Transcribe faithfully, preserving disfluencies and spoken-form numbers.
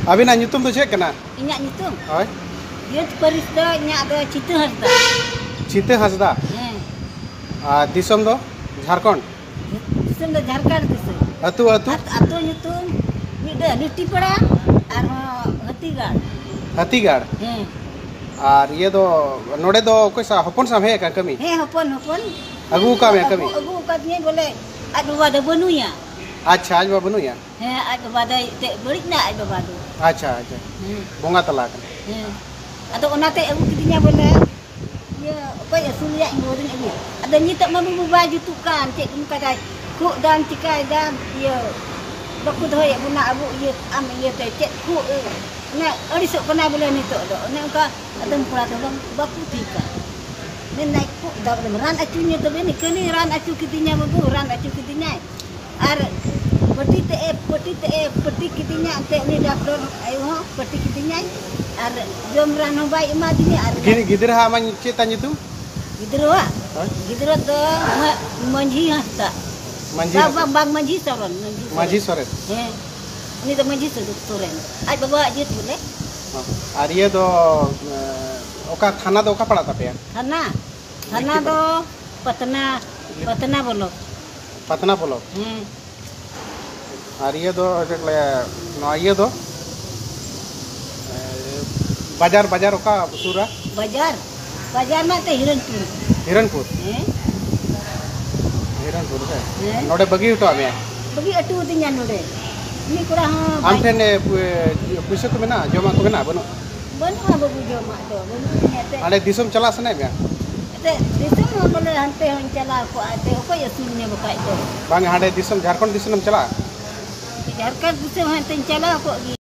ᱟᱹᱵᱤᱱᱟᱜ ᱧᱩᱛᱩᱢ ᱫᱚ ᱪᱮᱫ ᱠᱟᱱᱟ? ᱤᱧᱟᱹᱜ ᱧᱩᱛᱩᱢ? ᱦᱳᱭ᱾ ᱡᱟᱹᱛ ᱯᱟᱹᱨᱤᱥ ᱫᱚ ᱤᱧᱟᱹᱜ ᱫᱚ ᱪᱷᱤᱛᱟᱹ ᱦᱟᱸᱥᱫᱟ᱾ ᱪᱷᱤᱛᱟᱹ ᱦᱟᱸᱥᱫᱟ? ᱦᱮᱸ᱾ ᱟᱨ ᱫᱤᱥᱚᱢ ᱫᱚ? ᱡᱷᱟᱲᱠᱷᱚᱸᱰ? ᱫᱤᱥᱚᱢ ᱫᱚ ᱡᱷᱟᱲᱠᱷᱚᱸᱰ ᱫᱤᱥᱚᱢ᱾ ᱟᱹᱛᱩ, ᱟᱹᱛᱩ? ᱟᱛ-, ᱟᱹᱛᱩ ᱧᱩᱛᱩᱢ ᱢᱤᱫᱴᱟᱹᱝ ᱞᱤᱴᱤᱯᱟᱲᱟ, ᱟᱨᱦᱚᱸ ᱦᱟᱹᱛᱤᱜᱟᱲ᱾ ᱦᱟᱹᱛᱤᱜᱟᱲ? ᱦᱮᱸ᱾ ᱟᱨ ᱤᱭᱟᱹ ᱫᱚ, ᱱᱚᱰᱮ ᱫᱚ ᱚᱠᱚᱭ ᱥᱟᱶ, ᱦᱚᱯᱚᱱ ᱥᱟᱶ ᱦᱮᱡ ᱟᱠᱟᱱ ᱠᱟᱹᱢᱤ? ᱦᱮᱸ, ᱦᱚᱯᱚᱱ, ᱦᱚᱯᱚᱱ᱾ ᱟᱹᱜᱩ ᱟᱠᱟᱫ ᱢᱮᱭᱟ ᱠᱟᱹᱢᱤ? ᱟᱹᱜᱩ, ᱟᱹᱜᱩ ᱟᱠᱟᱫᱤᱧᱟᱹᱭ ᱵᱚᱞᱮ, ᱟᱡ ᱵᱟᱵᱟ ᱫᱚ ᱵᱟᱹᱱᱩᱭᱟ᱾ ᱟᱪᱪᱷᱟ, ᱟᱡ ᱵᱟᱵᱟ ᱵᱟᱹᱱᱩᱭᱟ? ᱦᱮᱸ, ᱟᱡ ᱵᱟᱵᱟ ᱫᱚᱭ ᱮᱱᱛᱮᱫ ᱵᱟᱹᱲᱤᱡ ᱮᱱᱟ, ᱟᱡ ᱵᱟᱵᱟ ᱫᱚ᱾ ᱟᱪᱪᱷᱟ, ᱟᱪᱪᱷᱟ᱾ ᱦᱮᱸ᱾ ᱵᱚᱸᱜᱟ ᱛᱟᱞᱟ ᱟᱠᱟᱱᱟ᱾ ᱦᱮᱸ᱾ ᱟᱫᱚ ᱚᱱᱟᱛᱮ ᱟᱹᱜᱩ ᱠᱤᱫᱤᱧᱟ ᱵᱚᱞᱮ, ᱤᱭᱟᱹ, ᱚᱠᱚᱭ ᱟᱹᱥᱩᱞᱮᱭᱟ, ᱤᱧ ᱵᱟᱵᱟ ᱫᱚᱧ ᱟᱹᱜᱩᱭᱟ᱾ ᱟᱫᱚ ᱱᱤᱛᱚᱜ ᱢᱟ ᱵᱟᱹᱵᱩ ᱵᱟᱭ ᱡᱩᱛᱩᱜ ᱠᱟᱱ, ᱪᱮᱫ ᱠᱚ ᱢᱮᱛᱟᱭ, ᱠᱷᱩᱜ ᱫᱟᱢ, ᱪᱤᱠᱟᱭ ᱫᱟᱢ, ᱤᱭᱟᱹ, ᱵᱟᱠᱚ ᱫᱚᱦᱚᱭᱮᱫ ᱵᱚᱱᱟ ᱟᱵᱚ ᱤᱭᱟᱹ, ᱟᱢ ᱤᱭᱟᱹᱛᱮ, ᱪᱮᱫ ᱠᱷᱩᱜ, ᱚᱱᱮ ᱟᱹᱲᱤᱥᱚᱜ ᱠᱟᱱᱟᱭ ᱵᱚᱞᱮ ᱱᱤᱛᱚᱜ ᱫᱚ᱾ ᱚᱱᱮ ᱚᱱᱠᱟ ᱟᱫᱚᱢ ᱠᱚᱲᱟ ᱫᱚ ᱵᱟᱝ, ᱵᱟᱠᱚ ᱴᱷᱤᱠᱟ᱾ ᱢᱮᱱᱫᱟᱭ, ᱠᱷᱩᱜ ᱫᱟᱢ, ᱨᱟᱱ ᱟᱹᱪᱩᱧ ᱢᱮ ᱛᱚᱵᱮ, ᱱᱤᱠᱟᱹᱱᱤ ᱨᱟᱱ ᱟᱹᱪᱩ ᱠᱤᱫᱤᱧᱟ ᱵᱟᱹᱵᱩ, ᱨᱟᱱ ᱟᱹᱪᱩ ᱠᱤᱫᱤᱧᱟᱭ᱾ ᱟᱨ ᱯᱟᱹᱴᱤ ᱛᱮ ᱮ, ᱯᱟᱹᱴᱤ ᱛᱮ ᱮ, ᱯᱟᱹᱴᱤ ᱠᱤᱫᱤᱧᱟ ᱮᱱᱛᱮ ᱩᱱᱤ ᱰᱟᱠᱛᱚᱨ ᱟᱭᱳ ᱦᱚᱸ ᱯᱟᱹᱴᱤ ᱠᱤᱫᱤᱧᱟᱭ᱾ ᱟᱨ ᱡᱚᱢ ᱨᱟᱱ ᱦᱚᱸ ᱵᱟᱭ ᱮᱢᱟ ᱫᱤᱧᱟ᱾ ᱟᱨ ᱜᱤ-, ᱜᱤᱫᱽᱨᱟᱹ ᱦᱟᱜ ᱢᱟ ᱪᱮᱫ ᱛᱟᱭ ᱧᱩᱛᱩᱢ? ᱜᱤᱫᱽᱨᱟᱹᱣᱟᱜ? ᱦᱳᱭ᱾ ᱜᱤᱫᱽᱨᱟᱹ ᱫᱚ ᱢᱟ-, ᱢᱟᱹᱡᱷᱤ ᱦᱟᱸᱥᱫᱟ᱾ ᱢᱟᱹᱡᱷᱤ ᱵᱟᱝ, ᱦᱟᱸᱥᱫᱟ᱾ ᱵᱟᱝ, ᱵᱟᱝ, ᱢᱟᱹᱡᱷᱤ ᱥᱚᱨᱮᱱ, ᱢᱟᱹᱡᱷᱤ ᱥᱚᱨᱮᱱ᱾ ᱢᱟᱹᱡᱷᱤ ᱥᱚᱨᱮᱱ᱾ ᱦᱮᱸ, ᱩᱱᱤ ᱫᱚ ᱢᱟᱹᱡᱷᱤ ᱥᱚᱨᱮᱱ, ᱥᱚᱨᱮᱱ᱾ ᱟᱡ ᱵᱟᱵᱟᱣᱟᱜ ᱡᱟᱹᱛ ᱵᱚᱞᱮ᱾ ᱦᱚᱸ᱾ ᱟᱨ ᱤᱭᱟᱹ ᱫᱚ, ᱮ, ᱚᱠᱟ ᱛᱷᱟᱱᱟ ᱫᱚ ᱚᱠᱟ ᱯᱟᱲᱟᱜ ᱛᱟᱯᱮᱭᱟ? ᱛᱷᱟᱱᱟ? ᱛᱷᱟᱱᱟ ᱞᱤᱠᱷᱤᱛ ᱫᱚ ᱨᱮ᱾ ᱯᱟᱛᱱᱟ, ᱯᱟᱛᱱᱟ ᱵᱞᱚᱠ᱾ ᱯᱟᱛᱱᱟ ᱵᱞᱚᱠ? ᱦᱮᱸ᱾ ᱟᱨ ᱤᱭᱟᱹ ᱫᱚ ᱪᱮᱫ ᱠᱚ ᱞᱟᱹᱭᱟ, ᱱᱚᱣᱟ ᱤᱭᱟᱹ ᱫᱚ, ᱮ, ᱵᱟᱡᱟᱨ, ᱵᱟᱡᱟᱨ ᱚᱠᱟ ᱥᱩᱨᱟ? ᱵᱟᱡᱟᱨ? ᱵᱟᱡᱟᱨ ᱢᱟ ᱮᱱᱛᱮ ᱦᱤᱨᱚᱱᱯᱩᱨ᱾ ᱦᱤᱨᱚᱱᱯᱩᱨ? ᱦᱮᱸ᱾ ᱦᱤᱨᱚᱱᱯᱩᱨ ᱨᱮ? ᱦᱮᱸ᱾ ᱱᱚᱰᱮ ᱵᱟᱹᱜᱤ ᱦᱚᱴᱚᱣᱟᱜ ᱢᱮᱭᱟ? ᱵᱟᱹᱜᱤ ᱦᱚᱴᱚ ᱟᱹᱫᱤᱧᱟ ᱱᱚᱰᱮ᱾ ᱩᱱᱤ ᱠᱚᱲᱟ ᱦᱚᱸ ᱟᱢ ᱵᱟᱭ ᱴᱷᱮᱱ, ᱮ, ᱯᱩ-, ᱮ, ᱯᱩᱭᱥᱟᱹ ᱠᱚ ᱢᱮᱱᱟᱜᱼᱟ? ᱡᱚᱢᱟᱜ ᱠᱚ ᱢᱮᱱᱟᱜᱼᱟ? ᱵᱟᱹᱱᱩᱜ? ᱵᱟᱹᱱᱩᱜᱼᱟ ᱵᱟᱹᱵᱩ, ᱡᱚᱢᱟᱜ ᱫᱚ ᱵᱟᱹᱱᱩᱜ ᱛᱤᱧᱟ ᱮᱱᱛᱮ᱾ ᱦᱟᱸᱰᱮ ᱫᱤᱥᱚᱢ ᱪᱟᱞᱟᱜ ᱥᱟᱱᱟᱭᱮᱫ ᱢᱮᱭᱟ? ᱮᱱᱛᱮ ᱫᱤᱥᱚᱢ ᱦᱚᱸ ᱵᱚᱞᱮ ᱦᱟᱱᱛᱮ ᱦᱚᱸᱧ ᱪᱟᱞᱟᱣ ᱠᱚᱜᱼᱟ, ᱮᱱᱛᱮ ᱚᱠᱚᱭ ᱟᱹᱥᱩᱞᱤᱧᱟ ᱵᱟᱠᱷᱟᱡ ᱫᱚ? ᱵᱟᱝ, ᱦᱟᱸᱰᱮ ᱫᱤᱥᱚᱢ, ᱡᱷᱟᱲᱠᱷᱚᱸᱰ ᱫᱤᱥᱚᱢ ᱮᱢ ᱪᱟᱞᱟᱜᱼᱟ? ᱡᱷᱟᱲᱠᱷᱚᱸᱰ ᱫᱤᱥᱚᱢ ᱦᱚᱸ ᱮᱱᱛᱮᱧ ᱪᱟᱞᱟᱣ ᱠᱚᱜ ᱜᱮ᱾